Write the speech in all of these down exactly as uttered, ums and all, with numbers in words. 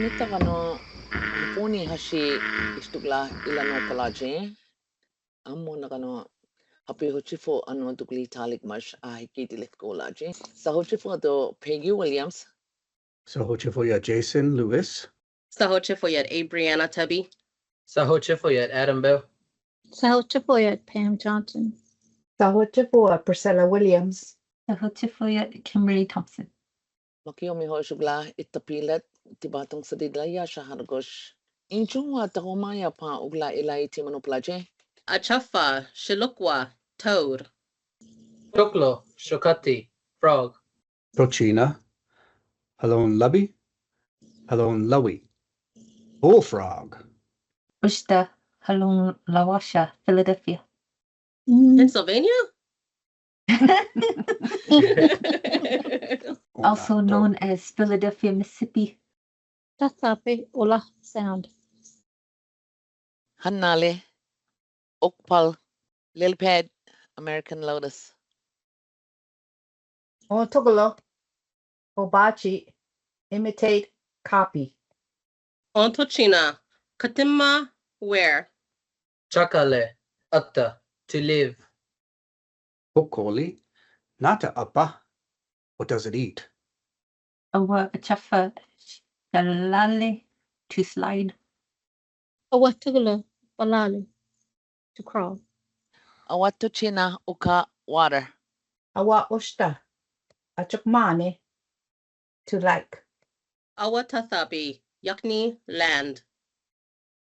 Nitokano, poni hashi istukla ilano palaje. Amo nakano hapi hochifo ano tukli talik mash a hikiti lefkolaje. Sa hochifo to Peggy Williams. Sa hochifo ya Jason Lewis. Sa hochifo ya Abriana Tubby. Sa hochifo ya Adam Bell. Sa hochifo ya Pam Johnson. Sa hochifo ya Priscilla Williams. Sa hochifo ya Kimberly Thompson. Makio mi ho istukla itapilat tibatong sadidlaya shahargosh. Inchungwa takomaya pa ukla ilai ti mano palaje. Achafa, shilokwa, toad. Choklo, shokati, frog. Tochina, halon labi, halon lawi. Bullfrog. Ushta, halon lawasha, Philadelphia. Pennsylvania? Also known as Philadelphia, Mississippi. Tatape, ola sound. Hanale, okpal, lily pad, American lotus. Ontokolo, hobachi, imitate, copy. Ontochina, katimma, where. Chakale, atta, to live. Hokoli, nata apa, what does it eat? Awa achafa, shalale, to slide. Awa tokolo, balale, to crawl. Awa tochina, oka, water. Awa oshta, achokmane, to like. Awa tatapi, yakni, land.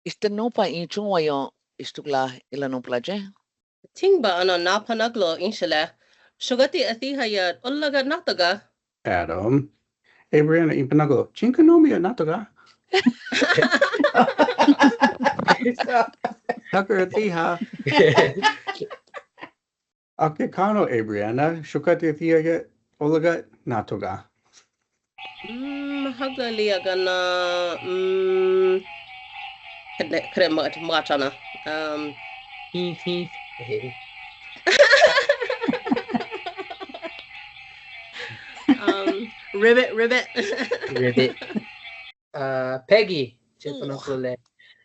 Ista nopa inchungwa yo istukla ilano palaje. Tingba ano napanaglo inshale. Shokati atiha ya olaga natoga. Adam. Abriana impanaglo. Chinkanomia natoga. Tucker atiha. Ake kano Abriana, shokati atiha ya olaga natoga. Mm, haga liagana, mm, kre, kre ma, ma chana. Um, hi, hi, hi. Um, ribbit, ribbit. Ribbit. Uh, Peggy, mm. Chepanokole.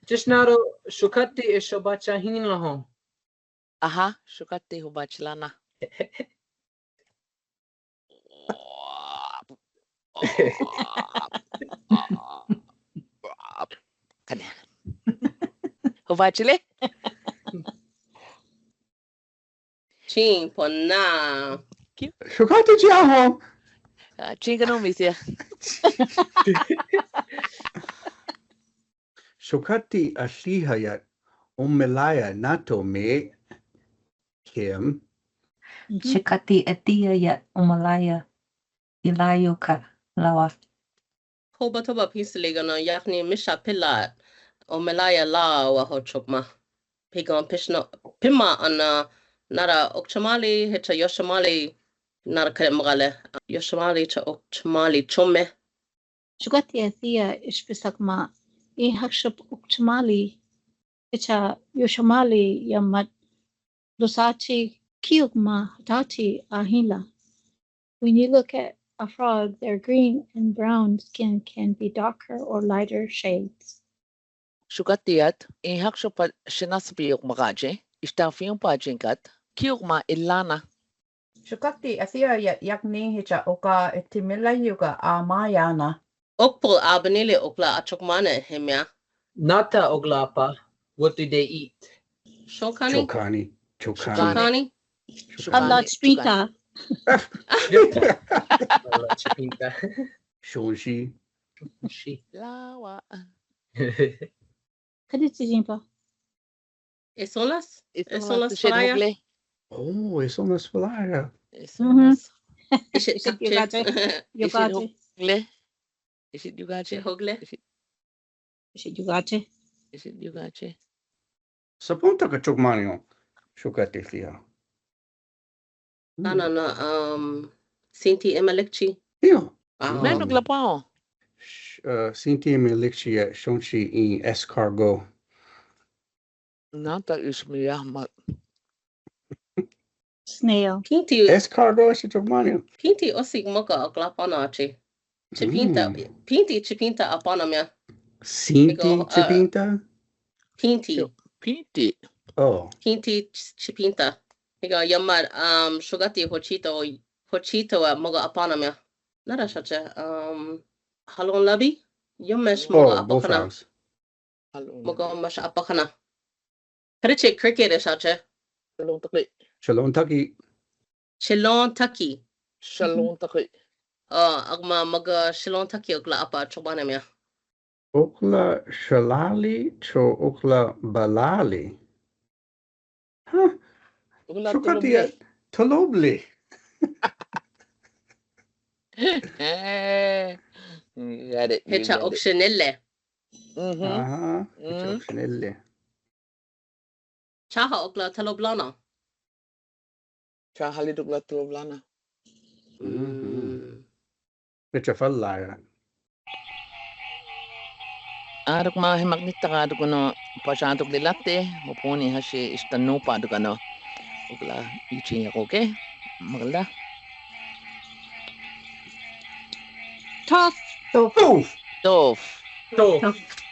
Just now, shokati is shobacha hin lahom. Aha, shokati hobachilana. Kane. Hobachile? Chin pona. Shokati chiaho. Ah, chin kano misia. Shokati atiha ya omelaya nato me Kim. Shokati atiha ya omelaya ilayoka lawa. Hoba toba pisili gana yakni misha pila omelaya lawa ho chokma. Pigon pishno pima ana nara okchomali hecha yoshomali nara kare magale yoshomali cha okchomali chome. Shokati atiha ishpisakma, i hakshop okchomali, hecha yoshomali ya mat losachi kiukma hatati ahila. When you look at a frog, their green and brown skin can be darker or lighter shades. Shokati at, i hakshop a shinaspi okmakaje, ista fiun pa jinkat, kiukma ilana. Shokati atiha ya yakni hecha oka etimila yuka a mayana. Okpo abanile okla achokmane hemia. Nata oglapa, what do they eat? Shokani. Chokani. Chokani. Chokani. Chokani. Ala chipita. Ala chipita. Shonshi. Shonshi. Lawa. Kadi chijimpa. Esolas? Esolas falaya. Oh, esolas falaya. Esolas. Ishit yugache. Yugache. Ishit yugache. Hogle. Ishit yugache. Ishit yugache. Saponta ka chokmani o. Shokati atiha. Anana, um, sinti emelikchi. Io. Mano glapao. Sinti emelikchi ya shonshi i escargot. Nata ismia ma. Snail. Pinti. Escargot ese chokmani. Pinti osik moka oklapanachi. Chipinta. Pinti chipinta apanamia. Sinti, Ego, uh, Chipinta? Pinti. Pinti. Oh. Pinti Chipinta. Ego, yoma, um, shugati hochito, hochito a mogo apana mia. Nada shache, um, Halon Labi? Yomesh mogo Oh, both apakana. house. Mogo mash apakana. Kariche cricket e shache. Shalon taki. Shalon taki. Shalon taki. Shalon taki. Oh, agma mogo Shalon taki okla apa chobana mia. Okla shalali, cho okla balali. Huh? Okla Shukati tolobli. Tolobli. Eh, you got it. You Hecha got it. Okshenelle. Mhm. Aha, Mm. Okshenelle. Chaha okla Toloblana. Chahali okla Toloblana. Mhm. Hecha Fallaya. Arok ma himak ni taka dok no pasha dok lilate, oponi hashi ista no pa dok ano. Okla ichi ya koke. Magla. Tof. Tof. Tof. Tof. Tof.